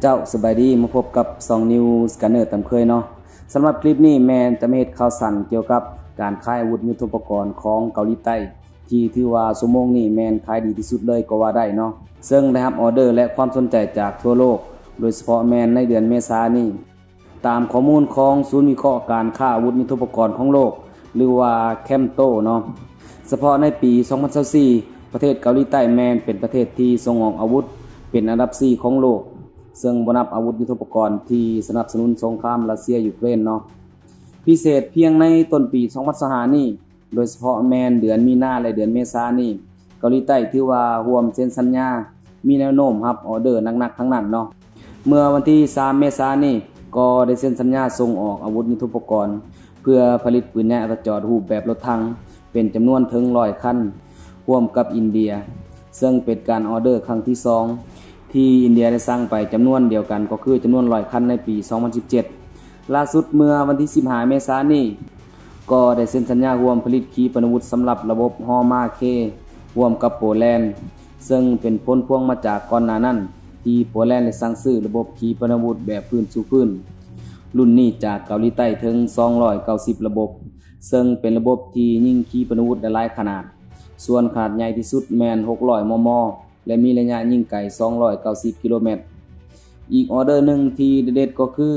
ເຈົ້າ ສະບາຍດີ ມາພົບກັບຊ່ອງ News Scanner ຕາມເຄີຍເນາະ. ສຳລັບຄລິບນີ້ແມ່ນຈະມາເຮັດຂ່າວສັ້ນກ່ຽວກັບການຂາຍອາວຸດຍຸດໂທປະກອນຂອງເກົາຫຼີໃຕ້ ທີ່ຖືວ່າຊົ່ວໂມງນີ້ແມ່ນຂາຍດີທີ່ສຸດເລີຍກໍວ່າໄດ້ເນາະ, ເຊິ່ງໄດ້ຮັບອອເດີ ແລະ ຄວາມສົນໃຈຈາກທົ່ວໂລກ, ໂດຍສະເພາະແມ່ນໃນເດືອນເມສານີ້. ຕາມຂໍ້ມູນຂອງສູນວິເຄາະການຄ້າອາວຸດຍຸດໂທປະກອນຂອງໂລກ ຫຼືວ່າ CAMTO ເນາະ, ສະເພາະໃນປີສອງພັນຊາວສີ່ ປະເທດເກົາຫຼີໃຕ້ແມ່ນເປັນປະເທດທີ່ສົ່ງອອກອາວຸດເປັນອັນດັບສີ່ຂອງໂລກ, ເຊິ່ງບໍ່ນັບອາວຸດຍຸດໂທປະກອນທີ່ສະໜັບສະໜູນສົງຄາມຣັດເຊຍ-ຢູເຄຣນເນາະ. ພິເສດພຽງໃນຕົ້ນປີສອງພັນຊາວຫ້ານີ້, ໂດຍສະເພາະແມ່ນເດືອນມີນາ ແລະ ເດືອນເມສານີ້ ເກົາຫຼີໃຕ້ຖືວ່າຮ່ວມເຊັນສັນຍາ ມີແນວໂນ້ມຮັບອອເດີໜັກໆທັງນັ້ນເນາະ. ເມື່ອວັນທີສາມເມສານີ້ ກໍໄດ້ເຊັນສັນຍາສົ່ງອອກອາວຸດຍຸດໂທປະກອນ ເພື່ອຜະລິດປືນໃຫຍ່ອັດຕະຈອດຮູບແບບລົດຖັງ ເປັນຈຳນວນເຖິງຮ້ອຍຄັນ ຮ່ວມກັບອິນເດຍ, ເຊິ່ງເປັນການອອເດີຄັ້ງທີສອງ ທີ່ອິນເດຍໄດ້ສັ່ງໄປຈຳນວນດຽວກັນ ກໍຄືຈຳນວນຮ້ອຍຄັນໃນປີສອງພັນສິບເຈັດ. ລ່າສຸດເມື່ອວັນທີສິບຫ້າເມສານີ້ ກໍໄດ້ເຊັນສັນຍາຮ່ວມຜະລິດຂີປະນາວຸດສຳລັບລະບົບ HAWMARS-K ຮ່ວມກັບໂປແລນ, ເຊິ່ງເປັນຜົນພວງມາຈາກກ່ອນໜ້ານັ້ນ ທີ່ໂປແລນໄດ້ສັ່ງຊື້ລະບົບຂີປະນາວຸດແບບພື້ນສູ່ພື້ນລຸ້ນນີ້ຈາກເກົາຫຼີໃຕ້ເຖິງສອງຮ້ອຍເກົ້າສິບລະບົບ, ເຊິ່ງເປັນລະບົບທີ່ຍິງຂີປະນາວຸດໄດ້ຫຼາຍຂະໜາດ, ສ່ວນຂະໜາດໃຫຍ່ທີ່ສຸດແມ່ນຫົກຮ້ອຍ ມມ ແລະ ມີໄລຍະຍິງໄກສອງຮ້ອຍເກົ້າສິບກິໂລແມັດ. ອີກອອເດີໜຶ່ງທີ່ເດັດໆກໍຄື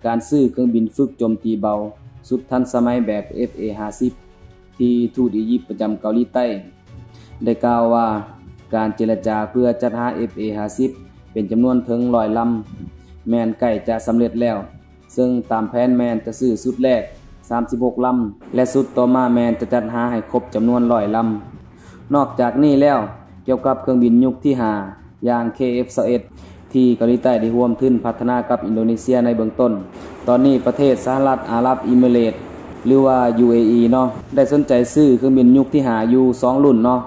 ການຊື້ເຄື່ອງບິນຝຶກໂຈມຕີເບົາ ຊຸດທັນສະໄໝແບບ ເອັຟ ເອ ຫ້າສິບ ທີ່ທູດອີຢິບປະຈຳເກົາຫຼີໃຕ້ ໄດ້ກ່າວວ່າ ການເຈລະຈາເພື່ອຈັດຫາ ເອັຟ ເອ ຫ້າສິບ ເປັນຈຳນວນເຖິງຮ້ອຍລຳ ແມ່ນໃກ້ຈະສຳເລັດແລ້ວ, ເຊິ່ງຕາມແຜນແມ່ນຈະຊື້ຊຸດແລກສາມສິບຫົກລຳ ແລະ ຊຸດຕໍ່ມາແມ່ນຈະຈັດຫາໃຫ້ຄົບຈຳນວນຮ້ອຍລຳ. ນອກຈາກນີ້ແລ້ວ, ກ່ຽວກັບເຄື່ອງບິນຍຸກທີຫ້າ ຢ່າງ ເຄ ເອັຟ ຊາວເອັດ ທີ່ເກົາຫຼີໃຕ້ໄດ້ຮ່ວມທຶນພັດທະນາກັບອິນໂດເນເຊຍໃນເບື້ອງຕົ້ນ, ຕອນນີ້ປະເທດສະຫະລັດອາຣັບອີມິເຣດ ຫຼືວ່າ ຢູເອອີ ເນາະ ໄດ້ສົນໃຈຊື້ເຄື່ອງບິນຍຸກທີຫ້າຢູ່ສອງລຸ້ນເນາະ,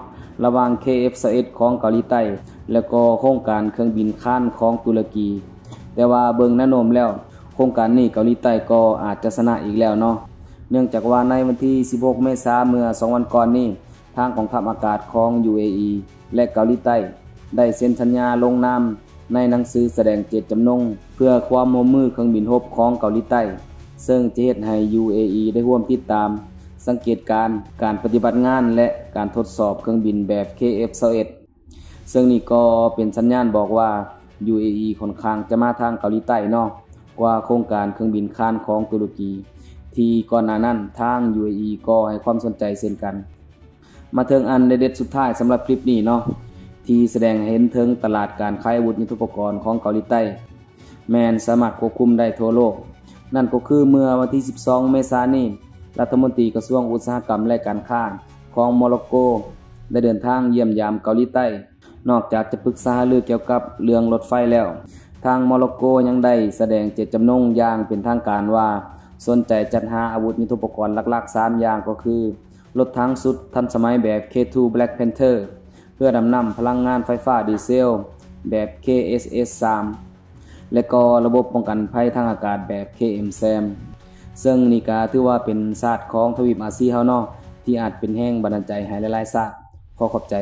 ລະຫວ່າງ ເຄ ເອັຟ ຊາວເອັດ ຂອງເກົາຫຼີໃຕ້ ແລະ ກໍໂຄງການເຄື່ອງບິນຄານຂອງຕຸລະກີ. ແຕ່ວ່າເບິ່ງແນວໂນ້ມແລ້ວ, ໂຄງການນີ້ເກົາຫຼີໃຕ້ກໍອາດຈະຊະນະອີກແລ້ວເນາະ, ເນື່ອງຈາກວ່າໃນວັນທີສິບຫົກເມສາ ເມື່ອສອງວັນກ່ອນນີ້, ທາງກອງທັບອາກາດຂອງ ຢູເອອີ ແລະ ເກົາຫຼີໃຕ້ ໄດ້ເຊັນສັນຍາລົງນາມໃນໜັງສືສະແດງເຈດຈຳນົງ ເພື່ອຄວາມຮ່ວມມືເຄື່ອງບິນຮົບຂອງເກົາຫຼີໃຕ້, ເຊິ່ງຈະເຮັດໃຫ້ ຢູເອອີ ໄດ້ຮ່ວມຕິດຕາມ, ສັງເກດການ, ການປະຕິບັດງານ ແລະ ການທົດສອບເຄື່ອງບິນແບບ ເຄ ເອັຟ ຊາວເອັດ. ເຊິ່ງນີ້ກໍເປັນສັນຍານບອກວ່າ ຢູເອອີ ຂ້ອນຂ້າງຈະມາທາງເກົາຫຼີໃຕ້ເນາະ ກວ່າໂຄງການເຄື່ອງບິນຄານຂອງຕຸລະກີ ທີ່ກ່ອນໜ້ານັ້ນທາງ ຢູເອອີ ກໍໃຫ້ຄວາມສົນໃຈເຊັ່ນກັນ. ມາເຖິງອັນເດັດໆສຸດທ້າຍສຳລັບຄລິບນີ້ເນາະ ທີ່ສະແດງໃຫ້ເຫັນເຖິງຕະຫຼາດການຂາຍອາວຸດຍຸດໂທປະກອນຂອງເກົາຫຼີໃຕ້ ແມ່ນສາມາດຄວບຄຸມໄດ້ທົ່ວໂລກ. ນັ້ນກໍຄືເມື່ອວັນທີສິບສອງເມສານີ້, ລັດຖະມົນຕີກະຊວງອຸດສາຫະກຳ ແລະ ການຄ້າຂອງໂມຣັອກໂກ ໄດ້ເດີນທາງຢ້ຽມຢາມເກົາຫຼີໃຕ້. ນອກຈາກຈະປຶກສາຫາລືກ່ຽວກັບເລື່ອງລົດໄຟແລ້ວ, ທາງໂມຣັອກໂກຍັງໄດ້ສະແດງເຈດຈຳນົງຢ່າງເປັນທາງການວ່າ ສົນໃຈຈັດຫາອາວຸດຍຸດໂທປະກອນຫຼັກໆສາມຢ່າງ ກໍຄື ລົດຖັງຊຸດທັນສະໄໝແບບ ເຄ ທູ Black Panther, ເຮືອດຳນ້ຳພະລັງງານໄຟຟ້າດີເຊວແບບ ເຄ ເອສ ເອສ ສາມ ແລະ ກໍລະບົບປ້ອງກັນໄພທາງອາກາດແບບ ເຄ ເອັມ ແຊມ. ເຊິ່ງນີ້ກະຖືວ່າເປັນຊາດຂອງທະວີບອາຊີເຮົາເນາະ ທີ່ອາດເປັນແຮງບັນດານໃຈໃຫ້ຫຼາຍໆຊາດ. ຂໍຂອບໃຈ.